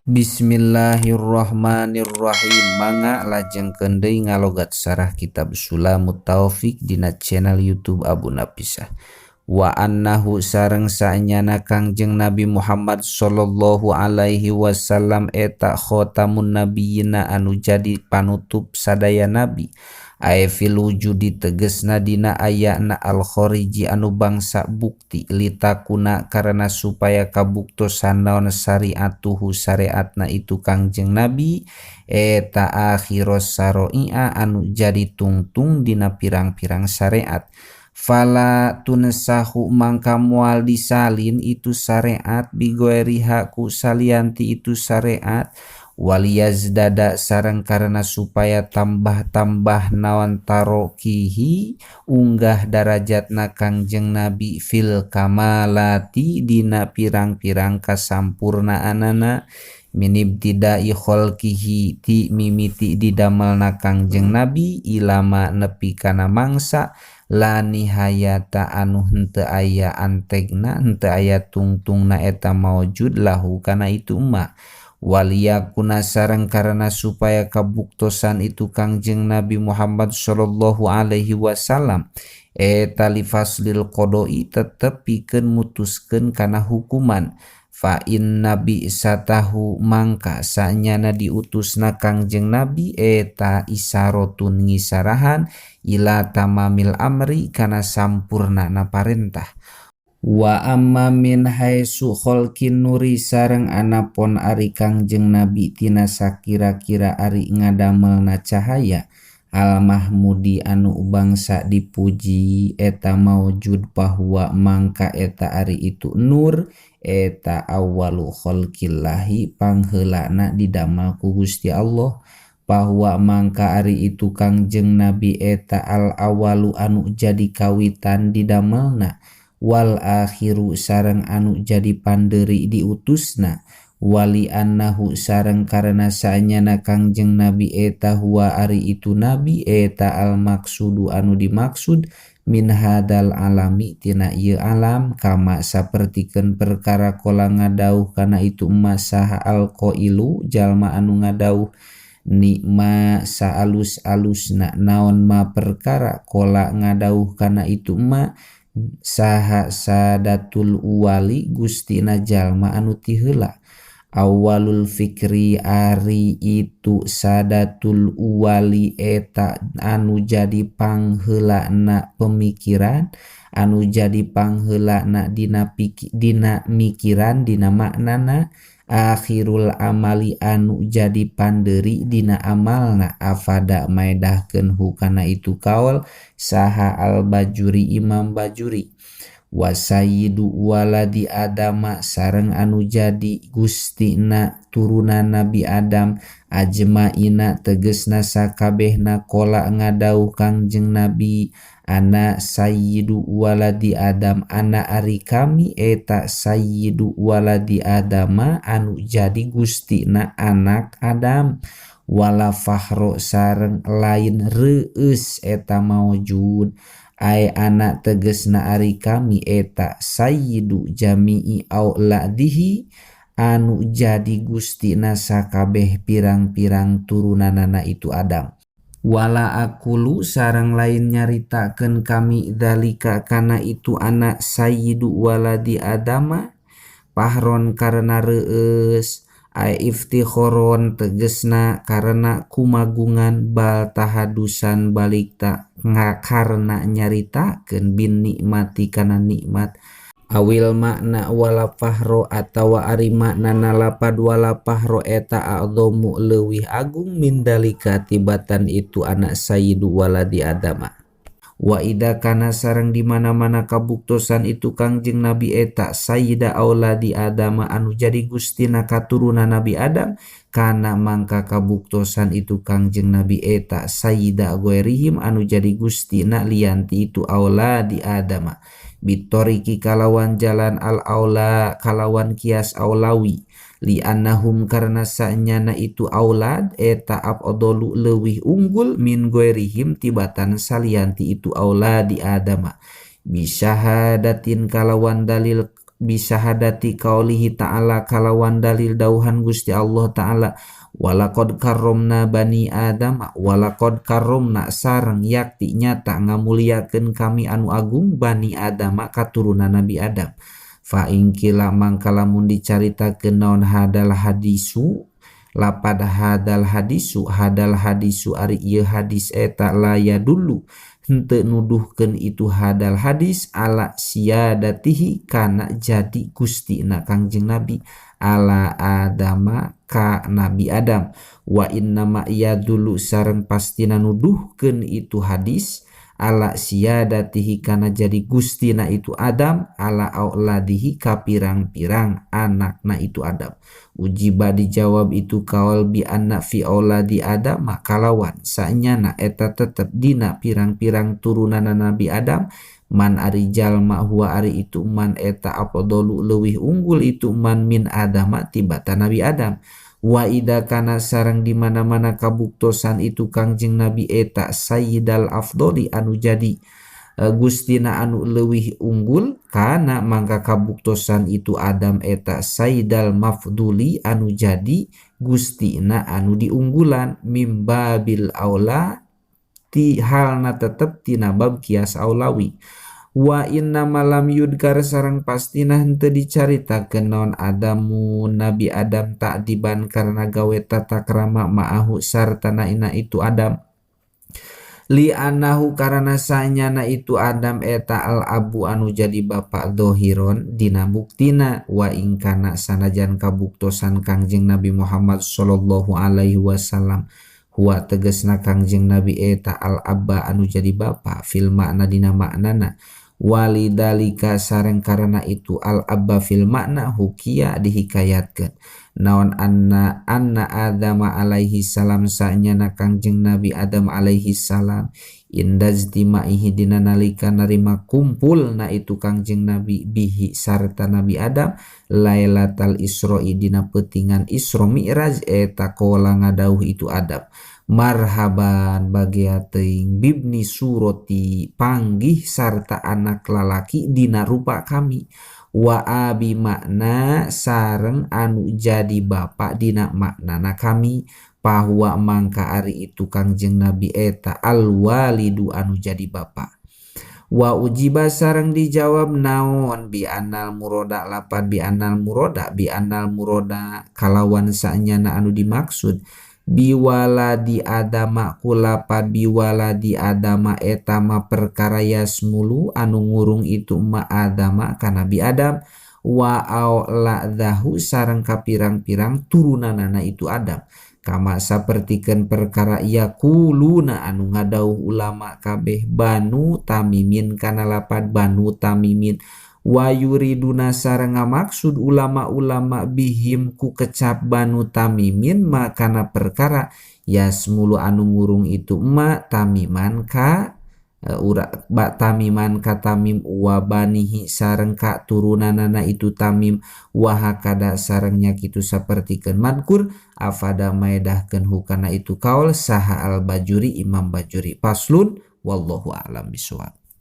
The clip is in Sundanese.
Bismillahirrahmanirrahim. Mangga lajengkeun deui ngalogat sarah kitab Sulamut Taufik dina channel YouTube Abu Napisah. Wa annahu sareng saenyana Kangjeng Nabi Muhammad sallallahu alaihi wasallam eta khatamun nabiyina anu jadi panutup sadaya nabi. Ae fil wujudi tegesna dina ayana al khariji anu bangsa bukti litakuna karena supaya kabuktosan naon syariatuhu syariatna itu Kangjeng Nabi eta akhiros saroia anu jadi tungtung dina pirang-pirang syariat. Fala tunsahu mangka moal disalin itu syariat bigoeriha ku salianti itu syariat waliyazdada sareng karena supaya tambah-tambah naon tarokihi unggah darajatna Kangjeng Nabi fil kamalati dina pirang-pirang kasampurnaanana minibtidai kholqihi ti mimiti didamelna Kangjeng Nabi ilama nepi kana mangsa la nihayata anu henteu aya antegna henteu aya tungtungna eta maujud lahu kana itu ma waliyakuna sareng karena supaya kabuktosan itu Kangjeng Nabi Muhammad sallallahu alaihi wasallam eta li faslil qodoi tetep pikeun mutuskeun kana hukuman. Fa inna bi'satahu mangka sanyana diutusna Kangjeng Nabi eta isarotun ngisarahan ila tamamil amri kana sampurnana parentah. Wa amma min haitsu khalqin nuri sareng anapon ari Kangjeng Nabi tina sakira-kira ari ngadamelna cahaya al mahmudi anu bangsa dipuji eta maujud bahwa mangka eta ari itu nur eta awwalu khalqillahi pangheulana didamel ku Gusti Allah bahwa mangka ari itu Kangjeng Nabi eta al awalu anu jadi kawitan didamelna wal akhiru sareng anu jadi panderi diutusna wali annahu sareng karena saenyana Kangjeng Nabi eta huwa ari itu nabi eta al maksudu anu dimaksud min hadal alami tina ieu alam kama sapertikeun perkara kola ngadauh kana itu masaha al qailu jalma anu ngadauh nikma saalus-alusna naon ma perkara kola ngadauh kana itu ma saha sadatul wali gustina jalma anu ti heula awalul fikri ari itu sadatul wali eta anu jadi pangheulana pemikiran anu jadi pangheulana dina dina mikiran dina maknana akhirul amali anu jadi panderi dina amalna afada maedahkeun hukana itu kaol saha al bajuri imam bajuri wasayyidu waladi adama sareng anu jadi gustina turunan Nabi Adam ajmaina tegesna sakabehna kola ngadauh Kangjeng Nabi ana sayyidu waladi Adam ana ari kami eta sayyidu waladi Adama anu jadi gustina anak Adam wala fahro sareng lain reueus eta maujud ae anak tegesna ari kami eta sayyidu jami'i auladihi anu jadi gustina sakabeh pirang-pirang turunanana itu Adam wala akulu sareng lain nyaritakeun kami dalika kana itu anak sayyidu waladi adama pahron karena reueus ae iftikhoron tegesna karena kumagungan bal tahadusan balik ta karena nyaritakeun bin nikmati kana nikmat awil makna wala fahro atawa ari maknana lapad wala fahro eta a'dhamu leuwih agung min dalika tibatan itu anak sayyidu waladi adama. Wa ida kana sareng di mana-mana kabuktosan itu Kangjeng Nabi eta sayyida auladi adama anu jadi gustina katurunan Nabi Adam kana mangka kabuktosan itu Kangjeng Nabi eta sayyida ghairihim anu jadi gustina lianti itu auladi adama bitoriki kalawan jalan al aula kalawan kias aulawi li annahum karena saenyana itu aulad eta afdalu leuwih unggul min ghairihim tibatan salianti itu auladi adama bisyahadatin kalawan dalil Bisahadati kaulihi ta'ala kalawan dalil dauhan Gusti Allah ta'ala walaqad karramna bani Adam walaqad karramna sareng yakti nyata ngamuliakeun kami anu agung bani Adam katurunan Nabi Adam. Fa in qila mangka lamun dicaritakeun naon hadal hadisu lapad hadal hadisu hadal hadisu ari ieu hadis eta la yadullu henteu nuduhkeun itu hadal hadis ala siadatihi kana jadi gustina Kangjeng Nabi ala adama ka Nabi Adam. Wa innama yadullu sareng pastina nuduhkeun itu hadis ala siadatihi kana jadi gustina itu Adam ala auladihi ka pirang-pirang anakna itu Adam. Ujiba dijawab itu kaul bi anna fi auladi Adam kalawan sanyana eta tetep dina pirang-pirang turunanna Nabi Adam man ari jalma huwa ari itu man eta afdalu leuwih unggul itu man min Adama tibatan Nabi Adam. Wa ida kana sareng di mana-mana kabuktosan itu Kangjeng Nabi eta sayyidal afdoli anu jadi gustina anu leuwih unggul kana mangka kabuktosan itu Adam eta sayyidal mafduli anu jadi gustina anu diunggulan mimbabil aula ti halna tetep tina bab kias aulawi. Wa inna malam yudkar sareng pastina henteu dicaritakeun naon Adamu Nabi Adam ta'diban karena gawe tata krama ma'ahu sartana ina itu Adam li anahu karena sanyana itu Adam eta al abu anu jadi bapak dohiron dina buktina. Wa ingkana sanajan kabuktosan Kangjeng Nabi Muhammad sallallahu alaihi wasallam huwa tegesna Kangjeng Nabi eta al abba anu jadi bapa fil makna dina maknana walidalika sareng karena itu al abba fil makna hukia dihikayatkeun naon anna anna Adam alaihi salam sanyana Kangjeng Nabi Adam alaihi salam indaztimaihi dina nalika narima kumpul na itu Kangjeng Nabi bihi sarta Nabi Adam lailatal Isra'i dina peutingan Isra Mi'raj eta qala ngadauh itu Adam marhaban bagea teuing bibni surati panggih sarta anak lalaki dina rupa kami wa abi makna sareng anu jadi bapa dina maknana kami bahwa mangka ari itu Kangjeng Nabi eta alwalidu anu jadi bapa. Wa ujiba sareng dijawab naon bi anal muroda lapan bi anal muroda bi anal muroda kalawan sanyana anu dimaksud biwaladi adama kulapan biwaladi adama etama perkara yasmulu anu ngurung itu ma adama ka Nabi Adam wa auladahu sareng kapirang-pirang turunanana itu Adam kama sapertikeun perkara yaquluna anu ngadauh ulama kabeh banu tamimin kana lapan banu tamimin wa yuriduna sareng ngamaksud ulama-ulama bihim ku kecap banu tamimin makana perkara yasmulu anu ngurung itu ma tamiman ka ura ba tamiman ka tamim wa banihi sareng ka turunanana itu tamim wa hakada sarengnya kitu sapertikeun madkur afada maedahkeun hukana itu kaul saha al bajuri imam bajuri. Paslun wallahu a'lam bishawab.